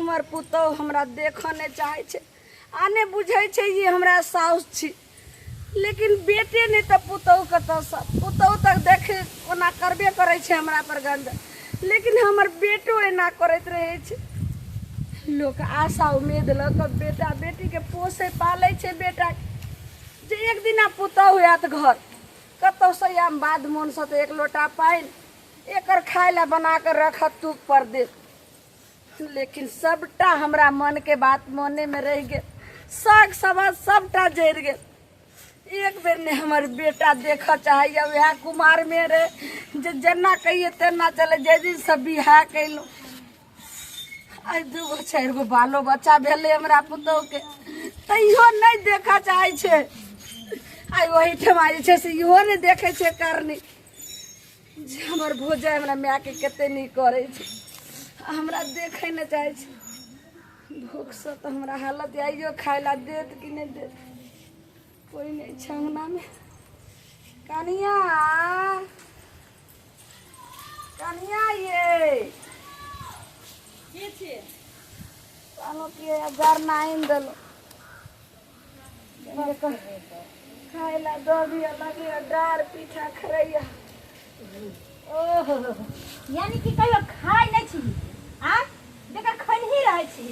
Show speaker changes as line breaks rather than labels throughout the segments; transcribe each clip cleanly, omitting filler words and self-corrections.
हमर पुतहु हमरा देखऽ नहि चाहै छै आ नहि बुझै छै ई हमरा साउस छी। लेकिन बेटे नहि तऽ पुतहु कतऽसँ? पुतहु तऽ देखे ओना करबे करै छै हमरा पर गन्ध, लेकिन हमर बेटो एना करैत रहै छै। लोक आशा उम्मीद लऽ कऽ बेटा बेटीके पोसै पालै छै बेटाके, जे एक दिना पुतहु आयत घर कतहुसँ आयब बाध मोनसँ तऽ एक लोटा पानि एकर खाय लए बना कऽ रखत, तूप पर देत। लेकिन सबटा हमरा मनके बात मनेमे रहि गेल, साग सवाद सबटा जरि गेल। एक बेर ने हमर बेटा देखऽ चाहैया, वएह कुमारमे रहे जे जेना कहिए तेना चले। जाहि दिनसँ बियाह केलहुँ आइ 2 गो 4 गो बालो बच्चा भेलै हमरा पुतोहुके, तैयो नहि देखऽ चाहै छै। आइ ओहिठमा जे छै से इहो नहि देखै छै करनी जे हमर भौजाइ हमरा मायके कते नीक करै छै, आ हमरा देखै नहि चाहै छै। भूखसँ तऽ हमरा हालत आइयो खाय लए देत कि नहि देत? कोइ नहि छै अङ्गनामे। कनिया, कनिया ये
के छियै?
कहलहुँ कि जरना आनि देलहुँ, खाय लए दऽ दिअ, लगैया डार पीठा खरैया।
ओहो, यानी कि कहियो खाय नहि छी आ बेकार खैनही रहै छी।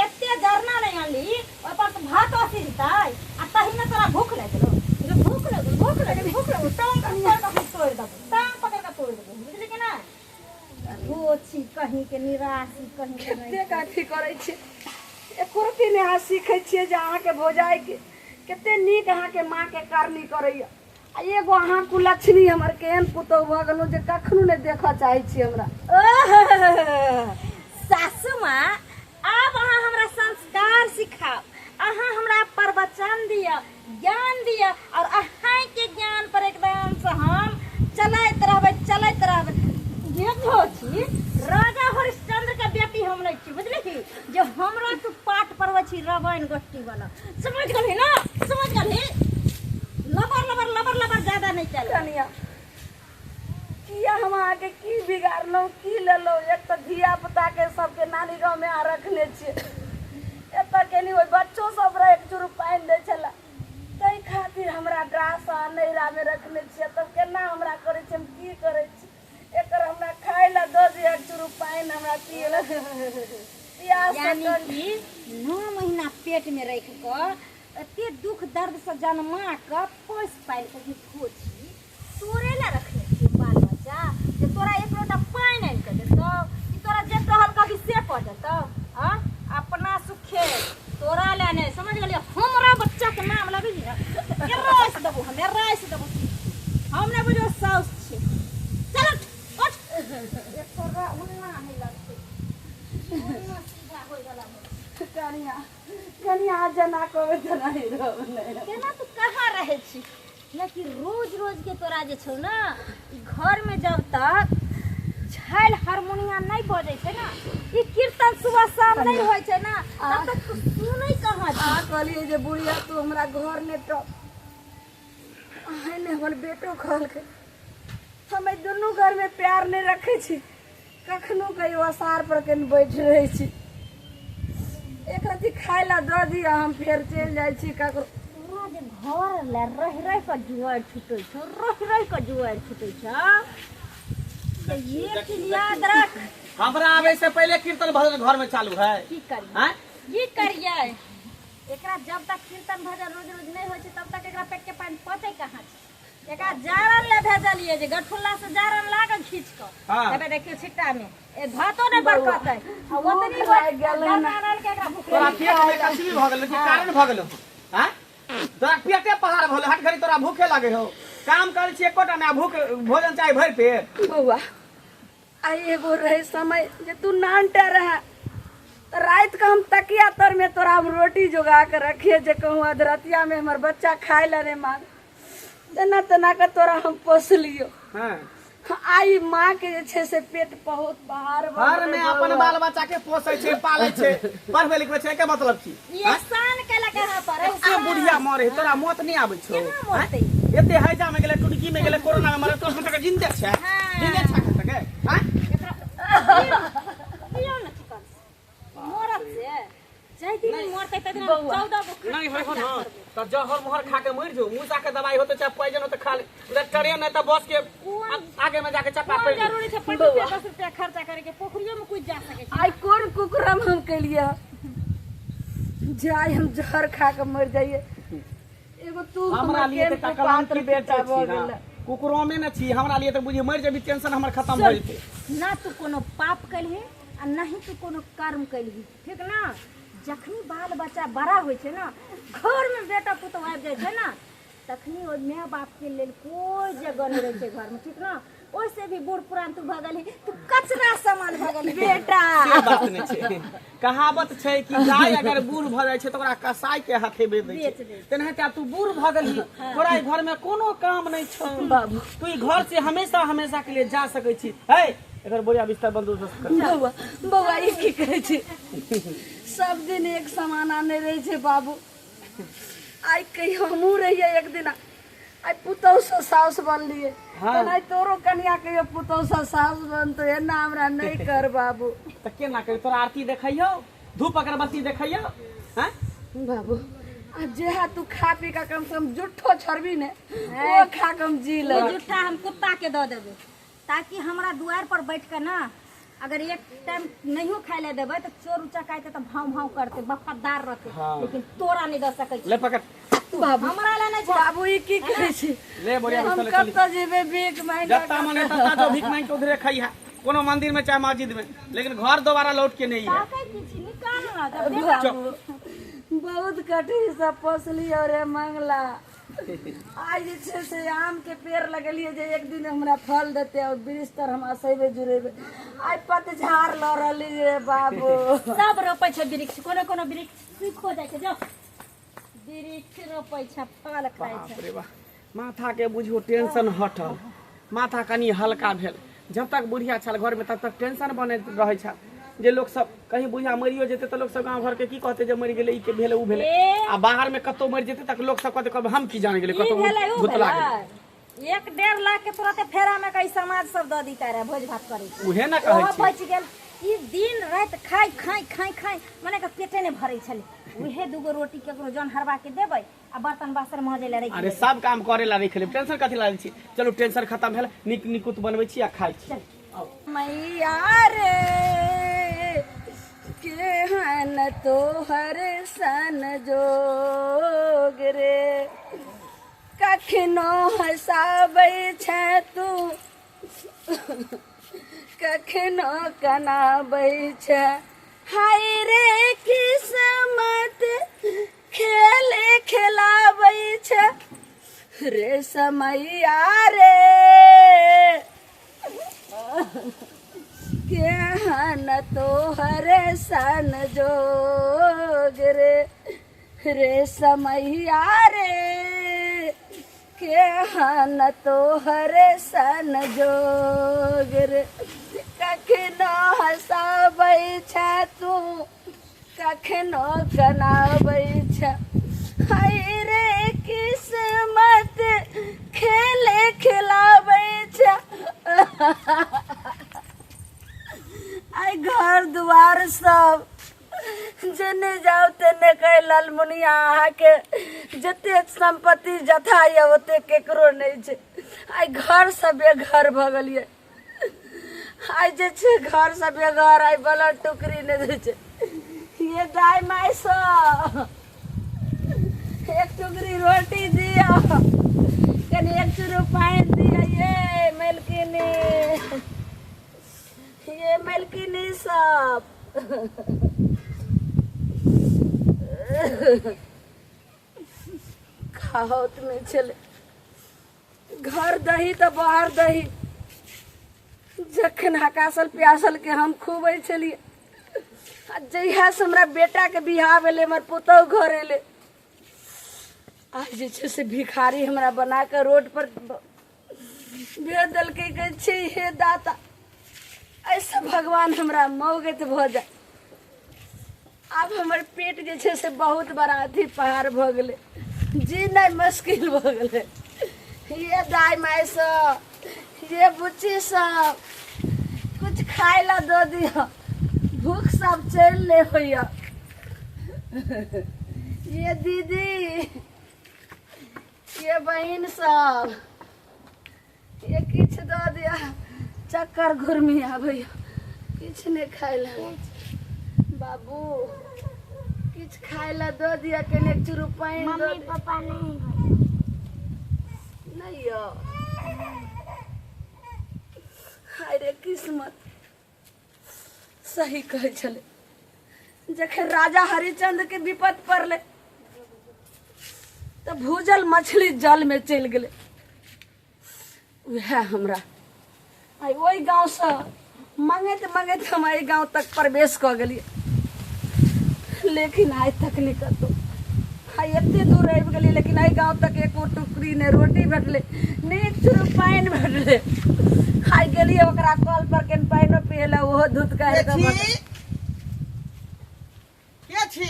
एते जरना नहि अनली, ओहि पर से भात सिझतै आ तहीमे तोरा भूख लागि गेलौ। जे भूख लगल, भूख लगल, भूख लगल, टांग पकड़ कऽ हम तोड़ि देबौ, टांग पकड़ कऽ तोड़ि देबौ, बुझली कि नहि? भोछी कहीं के, निराशी कहीं के। नहि
कतेक अथी करै छियै, एको रत्ती नहि अहाँ सीखै छियै जे अहाँके भौजाइके कते नीक अहाँके माँके करनी करैया, आ एगो अहाँ कुलक्षणी हमर केहन पुतहु भऽ गेलहुँ जे कखनो नहि देखऽ चाहै छी हमरा।
ओह, सासू माँ, आब अहाँ हमरा संस्कार सिखाउ, अहाँ हमरा प्रवचन दिअ, ज्ञान दिअ, और अहाँके ज्ञान पर एकदम से हम चलैत रहबै, चलैत रहबै। जे छी राजा हरिश्चंद्र के बेटी हम नहीं छी, बुझली, जे हमरा तू पाठ पढ़बै छी रामायण गोष्ठी वाला। समझ गेलही ना? समझ गेलही? लबर लबर लबर लबर ज्यादा नहीं चले।
कनिया, किया हम अहाँके की बिगाड़लहुँ, की लेलहुँ? एक तऽ धिया पुताके सबके नानी गाँवमे अहाँ रखने छियै, एतऽ केनी ओहि बच्चो सब रहे एक चूरू पानि दै छलै, ताहि खातिर हमरा डास आ नैहरामे रखने छियै, तब केना हमरा करै छियै? हम की करै छी एकर? हमरा खाय लए दऽ दिअ, एक चूरू पानि हमरा पियै लए प्यास।
यानी कि 9 महीना पेट में रख कऽ एते दुख दर्द से जन्मा कऽ पोसि पालि कऽ जे भोजी तोरे लए रखने छियौ बाल बच्चा, जे तोरा एक लोटा पानि आनि कऽ देतौ कि तोरा जे टहल कभी से कऽ देतौ? आ अपना सुखे तोरा लए नहि, समझ गेलियै? हमरा बच्चाके नाम लेबही ने, रासि देबो, हमे रासि देबो। हम नहि बुझो साउस छी। चल उठ, उठ। तोरा उन्ना नहि लगतै, उन्ना सीधा होय वाला नहि।
कनिया, कनिया, जेना कहबै तेना ही रहब। नहि
केना तू कहाँ रहै छी? लेकिन रोज रोज के तोरा जे छौ ना, ई घर में जब तक छैल हारमोनिया नहीं बजै छै ना, ई कीर्तन सुबह शाम नहीं होइ छै ना, तब तक तू सुनै कहाँ छी?
अहाँ कहलियै जे बुढ़िया तू हमरा घर नहि टप, अहें नहि हमर बेटो कहलकै। हम एहि दुनू घरमे प्यार नहि रखै छी। कखनो कहियो असार पर कनि बैठ रहै छी, एक रत्ती खाय लए दऽ दिअ, हम फेर चलि जाइ छी ककरो।
तोरा जे घर ले रहि रहि कऽ जुआरि छुटै छौ, रहि रहि कऽ जुआरि छुटै छौ, तऽ एक चीज याद रख,
हमरा आबै से पहिले कीर्तन भजन घर में चालू है।
की करियै?
आँय?
की करियै एकरा? जब तक कीर्तन भजन रोज रोज नहि होइ छै तब तक एकरा पेट के पानि पचै कहाँ छै? एकरा जारन ले भेजलियै जे गठुल्ला से जारन ला कऽ खींच कऽ। तबे देखियौ छिट्टा में ए भातो नहि बरकतै आ ओतनी
भूख लागि गेलै ने।
जारन के एकरा भूख
तोरा
लागि
पेट में कछुई भऽ गेल कि कारण भऽ गेल? आँय, तोरा पेटे पहाड़ भऽ गेल, हट घड़ी तोरा भूखे लागे हो। काम करै छी एकोटा नहि, आ भूख भोजन चाही भरि पेट।
बौआ, आ एगो रहे समय जे तू नानटा रहे तऽ राति के हम तकिया तर में तोरा हम रोटी जोगा के रखिए, जे कहूँ अधरतिया में हमर बच्चा खाय ला नहीं मांग, तेना तेना के तोरा हम पोसलियो। आई माँ के जे छै से पेट बहुत बाहर भऽ
घर में
गेलै
अपन
बौआ।
बाल बच्चा के पोसै छै, पालै छै, पढ़बै लिखबै छै, के मतलब की?
ई एहसान केलक अहाँ पर।
से बुढ़िया मरे तोरा मौत नहीं आबै छौ?
केना मरतै?
एते हैजा में गेलै, टुटकी में गेलै, कोरोना में मरल, तोर सबके जिंदे छै? जिंदे छै सके? आँय?
एकरा दियौ ने चिकन से। मरत। जाहि दिन मरतै तै दिन
बौआ।
14 गो
नहीं होय हो ना त जहर मोहर खा के मर जो, मूसा के दवाई होते चाहे पॉइजन होते खा ले, ट्रेन नहीं त बस के आगे में जाके चपा
कोन
पड़।
जरूरी छै 5 रुपया 10 रुपया खर्चा करे के, पोखरियो में कूद जा सकै छै।
आइ कोन कुकरम हम केलिए जे आइ हम जहर खा के मर जाइए। एगो तू
हमरा लिए
केहन
त
कुपात्र
कलंकित
बेटा
छी
भऽ
ना।
गेल।
कुकुरों में न छी, हमरा लिए त बुझी मर जेबी, टेंशन हमर खत्म भ जेतै।
ना तू कोनो पाप कलही आ नहीं तू कोनो कर्म कलही, ठीक ना? जखनी बाल बच्चा बड़ा होइ छै ना, घर में बेटा पुतोह आबि जाइ छै ना, तखनी ओहि माय बाप के लेल कोई जगह नहीं रहै छै घर में, ठीक ना? ओहिसे भी बूढ़ पुरान तू भऽ गेलही, तू कचरा सामान भऽ गेलही
बेटा।
से बात नहीं छै। कहावत छै कि गाय अगर बूढ़ भऽ जाइ छै तऽ ओकरा कसाई के हाथे बेच दै
बेच
छै।
दै छै।
तेनाहिते आब तू बूढ़ भऽ गेलही, तोरा ई घर में कोनो काम नहीं छौ
बाबू।
तू ई घर से हमेशा हमेशा के लिए जा सकै छी। है एकर बोरिया बिस्तर बंदोबस्त कर।
बौआ, बौआ ई की कहै छै? सब दिन एक समाना नहि रहै छै बाबू। आइ कहियो हमहूँ रहियै एक दिना, आइ पुतहु से साउस बनलियै,
हाँ।
तेनाहि तोरो कनिया कहियो पुतहु से साउस बनतौ। एना हमरा नहि कर बाबू।
तऽ केना करी? तोरा आरती देखैयौ, धूप अगरबत्ती देखैयौ? हैं
बाबू, आ जेहा तू खा पी के कम से कम जुट्ठो छोड़बी ने, ओ खा के हम जी
ओ
लेबै।
जुट्ठा हम कुत्ता के दऽ देबै, ताकि हमरा दुआर पर बैठ के ना अगर एक टाइम नहियो खाय ले देबै तऽ चोर उचक आयते तऽ भाव भाव करते, वफादार रहते।
हाँ।
लेकिन तोरा नहीं दऽ सकै छी।
ले पकड़।
बाबू,
हमरा ले नहीं छै।
बाबू ई की कहै छै?
ले बोरिया
हम
बिस्तर ले चली।
कतऽ जेबै भीख मांगि?
जत्ता मन है तत्ता जो भीख मांग के उधरे खइहा, कोनो मंदिर में चाहे मस्जिद में, लेकिन घर दोबारा लौट के नहीं है।
ताकै की छी? निकाल ना जब देख।
बाबू, बहुत कठिन से पोसली और मंगला। आइ जे छै से आम के पेड़ लगेलियै जे एक दिन हमरा फल देतै और वृक्ष तर हम असेबै जुड़ेबै। आइ पतझाड़ लऽ रहली रे बाबू।
सब रोपै छै वृक्ष, कोनो कोनो वृक्ष सुखो जाइ छै। जो वृक्ष रोपै छै, फल खाइ छै।
बाप रे बाप, माथा के बुझियो टेंशन हटल, माथा कनि हल्का भेल। जब तक बुढ़िया छल घर में तब तक टेंशन बनैत रहै छल जे लोक सब कहीं बुढ़िया मरियो जेतै तऽ लोक सब गाँव घर के की कहतै जे मरि गेलै, ई के भेलै, उ भेलै।
ए।
आ बाहर में कतौ मरि जेतै तऽ लोक सब कहतै कहबै हम की जान गेलै,
ई
कतौ
भेलै उ
भुतला गेलै।
भेलै। 1-1.5 लाख के तुरते फेरा में कई समाज सब दऽ दिता रहे भोज भात करै छै।
उहे ना कहै
ओहो
छी।
बचि गेल। ई दिन राति खाइ खाइ खाइ खाइ मने के पेटे नहि भरै छलै। उहे दूगो रोटी केकरो जन हरबा के देबै आ बर्तन बासन मजै लए राखि
अरे
देबै।
सब काम करे ला रखि लेब, टेंशन कथी ला लै छी? चलू, टेंशन खत्म भेल, नीक निकुत बनबै छी आ खाइ छी।
मैया रे, केहन तोहर सन जोग रे, कखनो हँसाबै छै तू, कखनो कनाबै छै। हाय रे किस्मत खेल खेलाबै छै रे समैया रे, केहन तोहर सन जोग रे, रे समैया रे, केहन तोहर सन जोग रे, कखनो हँसाबै छै तू, कखनो कनाबै छै। हाय रे किस्मत खेल खेलाबै छै। आइ घर दुआर सब जेने जाउ तेने कहे ललमुनिया अहाँके जते सम्पत्ति जथा यऽ ओते केकरो नहि छै। आइ घर से बेघर भऽ गेलियै। आइ जे छै घर से बेघर, आइ बलर टुकड़ी नहि दै छै। ये दाइ माय सब, एक टुकड़ी रोटी दिअ, कनि एक चुरू पानि दिअ। ये मलकिनी, ये मलकिनी सब खाओत नहि छलै। घर दही तऽ बाहर दही। जखन हकासल प्यासल के हम खुबै छलियै, आ जहियासँ हमरा बेटाके बियाह भेलै, हमर पुतहु घर एलै, आइ जे छै से भिखारी हमरा बना कऽ रोड पर भेज देलकै। कहै छै हे दाता, ऐसे भगवान हमरा मौगैत भऽ जाय। आब हमर पेट जे छै से बहुत बड़ा अथी पहाड़ भऽ गेलै, जीनाइ मुश्किल भऽ गेलै। ये दाइ माय सब, ये बुच्ची सब, कुछ खाय ला दऽ दिअ, भूख सब चलि नहि होइए। ये दीदी, ये बहिन सब, ये किछु दऽ दिया, चक्कर घुरमी आबैया, किछु नहि खाय लए। बाबू किछु खाय लए दऽ दिअ, कने एक चुरू पानि दऽ।
मम्मी पापा नहीं
नहीं यौ। हाय रे किस्मत, सही कहै छलै जखन राजा हरिचंद्र के विपत पड़लै तऽ भूजल मछली जल में चलि गेलै। वएह हमरा आइ ओहि गाँवसँ मंगैत मंगैत हम एहि गाँव तक प्रवेश कऽ गेलियै, लेकिन आइ तक नहि कतहु। आइ एते दूर आबि गेलियै, लेकिन एहि गाँव तक एको टुकड़ी नहि रोटी भेटलै, नहि एक चुरू पानि भेटलै। आइ गेलियै ओकरा कल पर केन पानिओ पियै लए, ओहो धुत
के छी? के छी?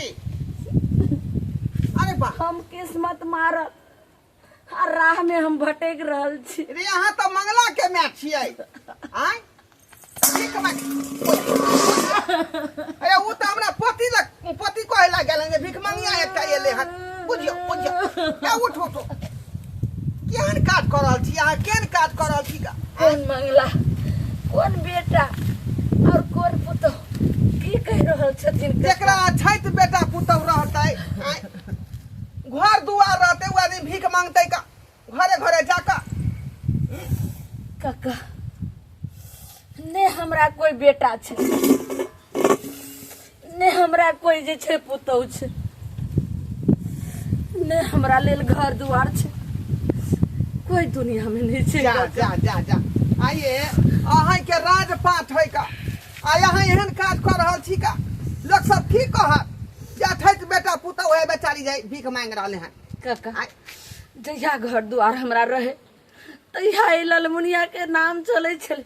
अरे बा,
हम किस्मत मारल आ राह में हम भटक रहल छी।
रे अहाँ तऽ मंगला के माय छियै। आँय ठीक माय। अरे ओ तऽ हमरा पति लग पति कहै लग गेल जे भीख मंगिया एकटा एलै हन। बुझियौ बुझियौ, ए उठ उठ, केहन काज कऽ रहल छी अहाँ? केहन काज कऽ रहल छी?
कोन मंगला, कोन बेटा और कोन पुतोह, की कहि रहल छथिन?
जेकरा अछैत बेटा पुतोह रहतै, आँय, घर दुआर रहतै, ओ आदमी भीख मांगतै का घरे घरे जाकऽ?
काका, ने हमरा कोई बेटा छै, ने हमरा कोई जे छै पुतोह छै, ने हमरा लेल घर दुआर छै, कोई दुनिया में नहीं छै।
जा जा जा जा, आइए अहाँ के राजपाट है का, आ अहाँ एहन काज कऽ रहल छी का? लोक सब की कहत जे अठैत बेटा पुतोह है, बेचारी जाय भीख मांगि रहले हन।
काका, जहिया घर दुआर हमरा रहे तहिया एहि ललमुनिया के नाम चलै छलै,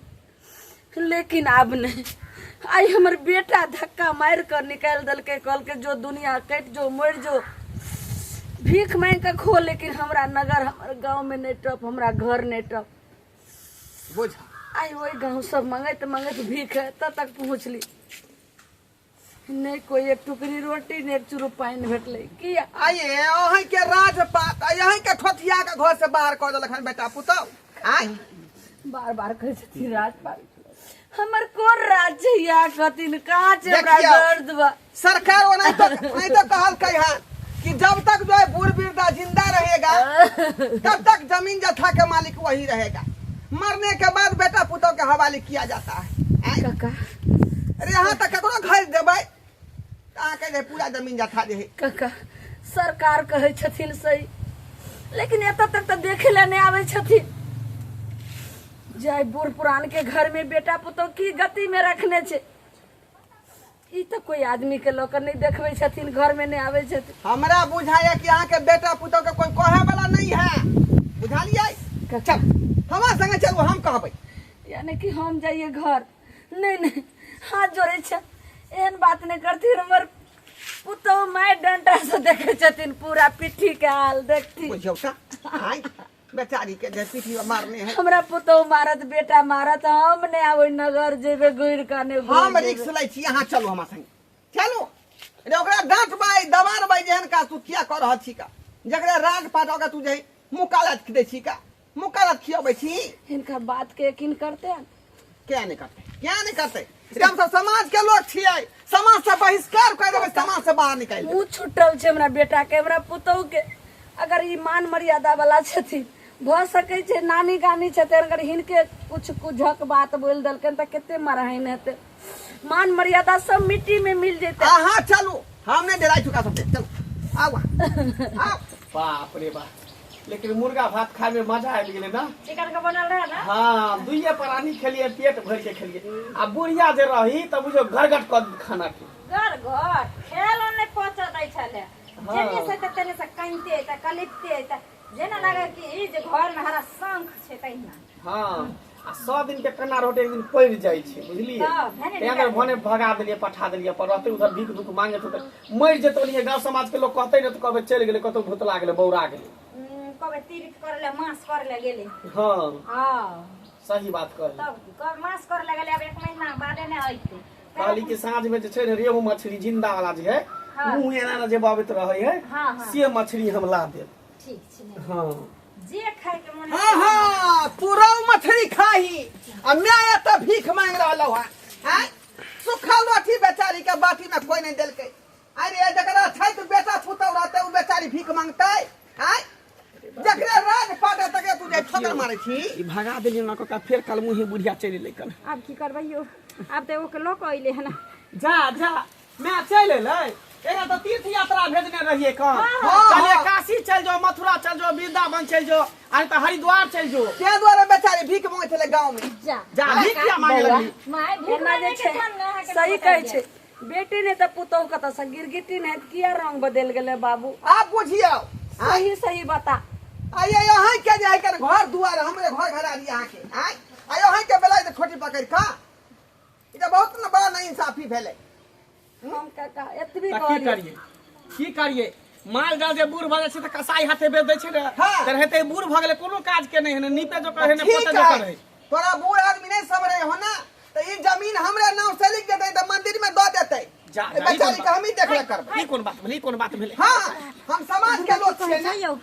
लेकिन आब नहि। आइ हमर बेटा धक्का मारि कऽ निकालि देलकै, कहलकै जो दुनिया कटि जो, मरि जो, भीख मांगि कऽ खो, लेकिन हमरा नगर हमर गाँव में नहि टप, हमरा घर नहि टप।
बुझ,
आइ ओहि गाँव सब मंगैत मंगैत भीख एतऽ तक पहुँचली, नहि कोई एक टुकड़ी रोटी, नहि एक चुरू पानि भेटलै। किया?
आइए अहाँ के राजपाट आ अहाँ के ठोठिया के घर से बाहर कऽ देलक हन बेटा पुतोह। आइ
बार बार कहै छथिन राजपाट, हमर कोन राज छै? या कहथिन कहाँ छै हमरा
देखियौ।
दर्द बा।
सरकार ओनाही तो नहीं तो कहलकै हन कि जब तक जो है बूढ़ वृद्धा जिंदा रहेगा तब तक जमीन जथा के मालिक वही रहेगा, मरने के बाद बेटा पुतोह के हवाले किया जाता है। आँय?
काका,
अरे यहाँ तक ककरो घर देबै तऽ अहाँके जे पूरा जमीन जथा जे है।
काका, सरकार कहै छथिन सही, लेकिन एतऽ तक तऽ देखे लए नहि आबै छथिन जे बूढ़ पुरान के घर में बेटा पुतोह की गति में रखने छै। ई तऽ कोई आदमी के लऽ कऽ नहि देखबै छथिन, घर में नहि आबै छथिन।
हमरा बुझाया कि अहाँके बेटा पुतोह के कोई कहे वाला नहीं है, बुझलियै?
काका,
चल हमरा संगे चलू, हम कहबै।
यानी कि हम जाइए घर? नहीं नहीं, हाथ जोड़ै छै, एहन बात नहि करथिन। हमर पुतोह माय डंटा से देखै छथिन पूरा पिट्ठी के हाल देखथिन।
बुझियौ तऽ आँय बेचारी के जे पीठी पर मारने है।
हमरा पुतोह मारत, बेटा मारत, हम नहि आब ओहि नगर जेबै घुरि कऽ, नहि घुरि
हम
जेबै।
रिक्स लै छी, अहाँ चलू हमरा संगे चलू। रे ओकरा डाँटबै दबारबै जेहन काज तू किया कऽ रहल छी का? जकरा राजपाट ओकरा तू जे मुँह काला दै छी का? मुँह काला खियबै छी?
हिनकर बात के यकीन करते हैं?
किया नहि करतै, किया नहि करतै? रे हमसब समाज के लोग छियै, समाज से बहिष्कार कर देबै, समाज से बाहर निकालि देबै।
मुँह छुटल छै हमरा बेटा के, हमरा पुतोह के। अगर ई मान मर्यादा वाला छथिन, भऽ सकै छै नामी गामी छथिन, अगर हिनके कुछ कुझक बात बोलि देलकनि तऽ कते मरहाइन हेतै, मान मर्यादा सब मिट्टी में मिल जेतै।
अहाँ चलू, हम नहि डराइ चुका सबके, चलू आउ आउ।
बाप रे बाप, लेकिन मुर्गा भात खाय में मजा आबि गेलै ना।
चिकन के बनल रहे ना?
हाँ, दुइये प्राणी खेलिए, पेट भर के खेलिए। आ बुढ़िया जे रही तऽ बुझियौ गरगट कऽ खाना के
घर घर खेल नहि पहुँचऽ दै छलै।
हाँ।
जेने से तऽ तेने से कनिते तऽ कलिपते तऽ जेना लगे कि ई जे घर में हरा शंख छै तहिना।
हाँ, आ 100 दिन के कन्ना रोटी एक दिन पड़ि जाइ छै, बुझलियै?
हँ, भने
तें दुआरे भने भगा देलियै, पठा देलियै, पर रहतै उधर भीख दुख मांगे तऽ मरि जेतौ ओनहिये। गाँव समाज के लोक कहतै ने तऽ कहबै चलि गेलै कतौ, भुतला गेलै, बौरा गेलै।
कहबै तीर्थ करै लए, मास करै लए गेलै।
हाँ।
हाँ।
सही बात कहली।
तब की कहब, मास करै लए गेलै, आब 1 महीना बादे ने अयतै।
कहली कि साँझ में जे छै ने रेहू मछली जिंदा वाला जे है मुँह एना ने जे बबैत रहै है
हाँ, हाँ।
से मछली हम ला देब।
ठीक छै ने।
हाँ
जे खाय के मन।
हाँ हाँ, तू रहु मछली खाही आ मैं एतऽ भीख मांग रहलहुँ हँ। आँय, सुखल रोटी बेचारी के बाटी में कोई नहीं देलकै। अरे जकरा छै तऽ बेटा पुतहु रहतै ओ बेचारी भीख मांगतै? आँय, जकरे राज पाट है तकरे तू जे ठोकर मारै छी।
ई भगा देलियै ना कका, फेर कल मुँहे बुढ़िया चलि एलै कन।
आब की करबै यौ, आब तऽ एगो के लऽ कऽ अयलै हन।
जा जा, मैं चलि एलै। एकरा तऽ तीर्थ यात्रा भेजने रहियै कन।
हाँ,
कहलियै
हाँ।
काशी चलि जाओ, मथुरा चलि जाओ, वृंदावन चलि जाओ, आ नहि तऽ हरिद्वार चलि जाओ।
ताहि दुआरे बेचारी भीख मांगै छलै गाँव में।
जा
जा, भीख किया मांगे
बौआ,
लगली?
माय, भीख
एना जे
मांगे के
छै
धन ने अहाँके
सही
बता
कहै
दिअ।
छै, बेटी नहि तऽ पुतोहु कतऽसँ गिरगिटी नहि तऽ किया रंग बदलि गेलै बाबू?
आब बुझियौ।
सही सही बता।
आइए अहाँ के जे है घर दुआर हमरे घर घरारी अहाँके। आँय, आइ अहाँ के बेला जे छोटी पकड़ि कऽ ई तऽ बहुत ने बड़ा नाइंसाफी भेलै।
हम काका एतबी
तऽ की
कहलियै।
करियै, की करियै? माल जाल जे बूढ़ भऽ जाइ छै तऽ कसाई हाथे बेच दै छै ने।
हाँ।
तऽ हेतै बूढ़ भऽ गेलै, कोनो काज के नहि है, ने नीपे जोकर है ने
ठीक
पोते जोकर
है
है।
तोरा बूढ़ आदमी नहीं समझे हो ना तऽ ई जमीन हमरे नाम से लिख देतै तऽ मंदिर में दऽ देतै।
जा,
ए
जा, ई
बेचारी
कोन
के
बात?
हमही देख रेख करबै।
ई कोन बात भेलै? ई कोन बात भेलै?
हाँ, हम समाज के लोग छियै ने।
यौ,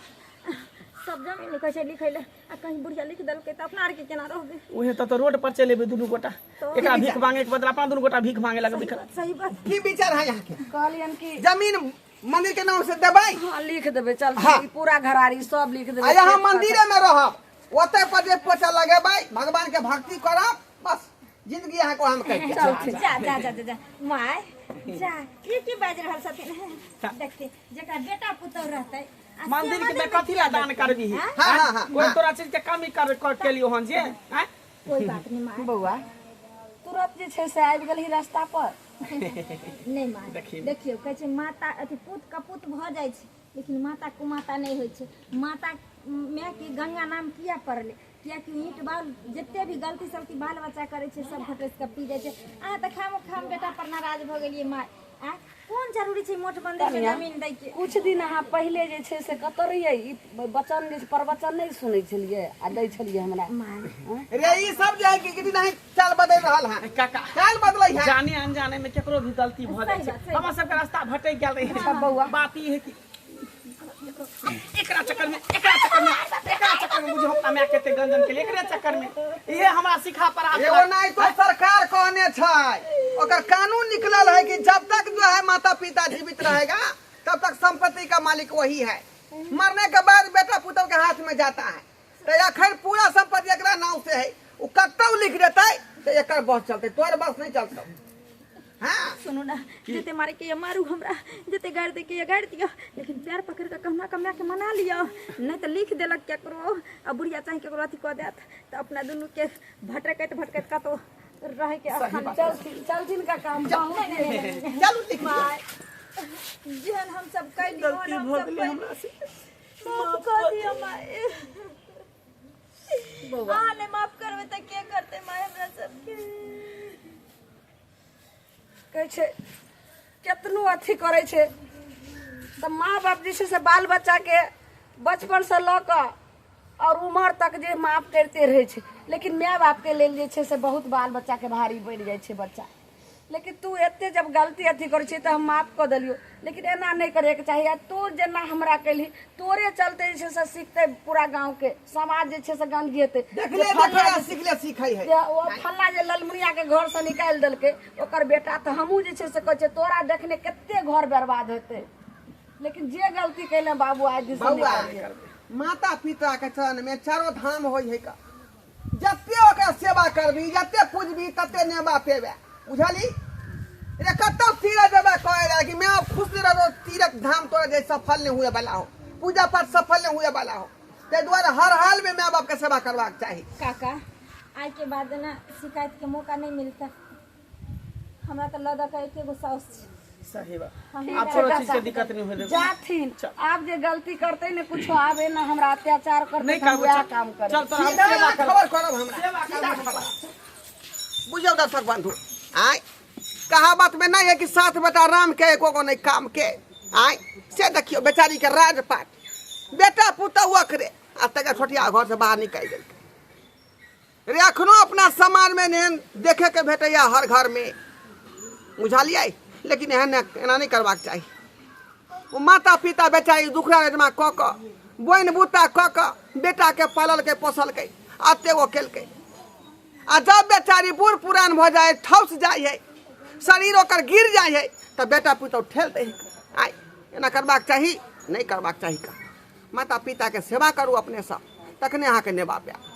सब जमीन लिखै छै लिखै लए, आ कहीं बुढ़िया लिख देलकै तऽ अपना आरके केना रहबै?
उहे तऽ रोड पर चलि एबै दुनू गोटा। एकरा भीख मांगे के बदला अपना दुनू गोटा भीख मांगे लगबै।
सही बात।
की विचार है यहाँ के?
कहलियन कि
जमीन मंदिर के नाम से देबै?
हाँ, लिख देबै। चल।
हाँ।
ई पूरा घरारी सब लिख देबै।
आ यहाँ
खेत
मंदिरे में रहब, ओतय पर जे पोछा लगेबै, भगवान के भक्ति करब, बस जिंदगी अहाँ को हम कटि जायत।
चल।
जा जा जा जा जा माय, जा। की की बाजि रहल छथिन? देखते जेकरा बेटा पुतोह रहतै आ से
मंदिर के
मंदिर में
कथी ला दान करबी?
हाँ?
हाँ, हाँ, हाँ,
कोई
हाँ।
तोरा चीज के कमी कर केलियो हन जे? आँय?
कोई बात नहीं माय।
बौआ, तुरंत जे छै से आबि गेलही रास्ता पर।
नहि माय।
देखियौ।
देखियौ, कहै छै माता अथी पुत कपूत भऽ जाइ छै लेकिन माता कुमाता नहि होइ छै। माता माय के गंगा नाम किया पड़लै? कियाकि ईंट बाल जते भी गलती सलती बाल बच्चा करै छै सब घटैस कऽ पी जाइ छै। अहाँ तऽ खामो खाम बेटा पर नाराज भऽ गेलियै माय। आँय, कोन जरूरी छै मोट मंदिर के जमीन दै के?
कुछ दिन अहाँ पहिले जे छै से कतऽ रहियै? ई वचन जे छै, प्रवचन नहि सुनै छलियै आ दै छलियै हमरा?
माय।
रे, ई सब जे है कि कि नहीं चाल बदल रहल है।
काका,
चाल बदलै है।
जाने अनजाने में केकरो भी गलती भऽ जाइ
सही
छै।
बात, सही।
हमर सबके रास्ता भटकि गेल रहे।
बौआ।
बात ई है कि एकरा चक्कर में, एकरा चक्कर में, एकरा चक्कर में बुझो अपना माय कते गंजन के एकरे चक्कर में इहे हमरा सिखा पढ़ा
एगो
देलक।
नहीं तो सरकार कहने छै, ओकर कानून निकलल है कि जब तक जो है माता पिता जीवित रहेगा तब तक संपत्ति का मालिक वही है, मरने के बाद बेटा पुतोह के हाथ में जाता है। तो अखन पूरा संपत्ति एकरा नाम से है, ओ कतौ लिख देतै तो एकर बस चलतै, तोहर बस नहीं चलतौ। हाँ।
सुनू ना, जते मारे के ये मारू हमरा, जते गारि दे के ये गारि दियो, लेकिन पैर पकड़ के कहुना कऽ माय के मना लियो, नहीं तो लिख देलक केकरो आ बुढ़िया चाहे केकरो अथी कऽ देत तऽ अपना दुनू के भटकैत भटकैत कतौ रहे के स्थान।
चलथिन, चलथिन काका, हम बहुत
चलू लिख दियौ।
माय, जेहन हम सब कैली
गलती
ओहन हम
भऽ
सब
गेलै
कैली।
हमरा से।
माफ कऽ दिअ माय। अहाँ नहि माफ करबै तऽ के करतै माय हमरा सबके?
कहै छै केतनो अथी करै छै तऽ माँ बाप जे छै से बाल बच्चाके बचपनसँ लऽ कऽ आओर उमर तक जे माफ करिते रहै छै, लेकिन माय बापके लेल जे छै से बहुत बाल बच्चाके भारी बढ़ि जाइ छै बच्चा। लेकिन तू एते जब गलती अथी करै छी तऽ हम माफ कऽ देलियौ, लेकिन एना नहि करैके चाही। आ तू जेना हमरा केलही, तोरे चलते जे छै से सिखतै पूरा गाँवके समाज जे छै से गन्दगी हेतै।
देखले
जे फल्लाँ
देखले सिखले सीखै है।
जे ओ फल्लाँ जे ललमुनिया के घरसँ निकालि देलकै ओकर बेटा, तऽ हमहूँ जे छै से कहै छियै तोरा देखने कते घर बर्बाद हेतै। लेकिन जे गलती केले बाबू, आइ दिस नहि
बौआ
करिहे।
माता पिता के चरण में चारो धाम होइ है का। जते ओकरा सेवा करबी, जते पूजबी, तते नेबा पेबे, बुझली रे? कतौ तीरथ जेबे कहे रहे कि मैं अब खुश नहीं रहो, तीरथ धाम तोरा जे सफल नहीं हुए वाला हो, पूजा पाठ सफल नहीं हुए वाला हो। ताहि दुआरे हर हाल में माय बाप के सेवा करबाक चाही।
काका, आइ के बाद ना शिकायत के मौका नहीं मिलता हमरा। तऽ लऽ दऽ कऽ एके गो साउस छै।
सही बात।
हम
आब कोनो चीज के दिक्कत नहीं होय देबै।
जाथिन, आब जे गलती करते ने कुछो आबे ना हमरा अत्याचार करते
नहीं
तऽ हम
करबो,
वएह
चल।
काम करबै।
चल तोरा हम
सीधा
सेवा करब।
खबर करब हमरा।
सेवा करब।
सीधा खबर। बुझियौ दर्शक बंधु, आय कहावत में नहीं है कि सात बेटा राम के एको गो नहीं काम के। आय से देखियौ बेचारी के राजपाट, बेटा पुतहु अखरे आ तकर छोटिया घर से बाहर निकलि गेल रे। अखनो अपना समाज में एहन देखे के भेटैया हर घर में, बुझलियै? लेकिन एहन एना नहीं करबाक चाही। ओ माता पिता बेचारी दुखड़ा रजमा कऽ कऽ बोनि बूता कऽ कऽ बेटाके पाललकै पोसलकै, एते ओ केलकै। आ जब बेचारी बूढ़ पुरान भऽ जाइ, ठौस जाइ है, शरीर ओकर गिर जाइ है, तऽ बेटा पुतहु ठेल दै है। आइ एना करबाक चाही? नहि करबाक चाही। का माता पिताके सेवा करू अपनेसँ, तखने अहाँके नेबा पायब।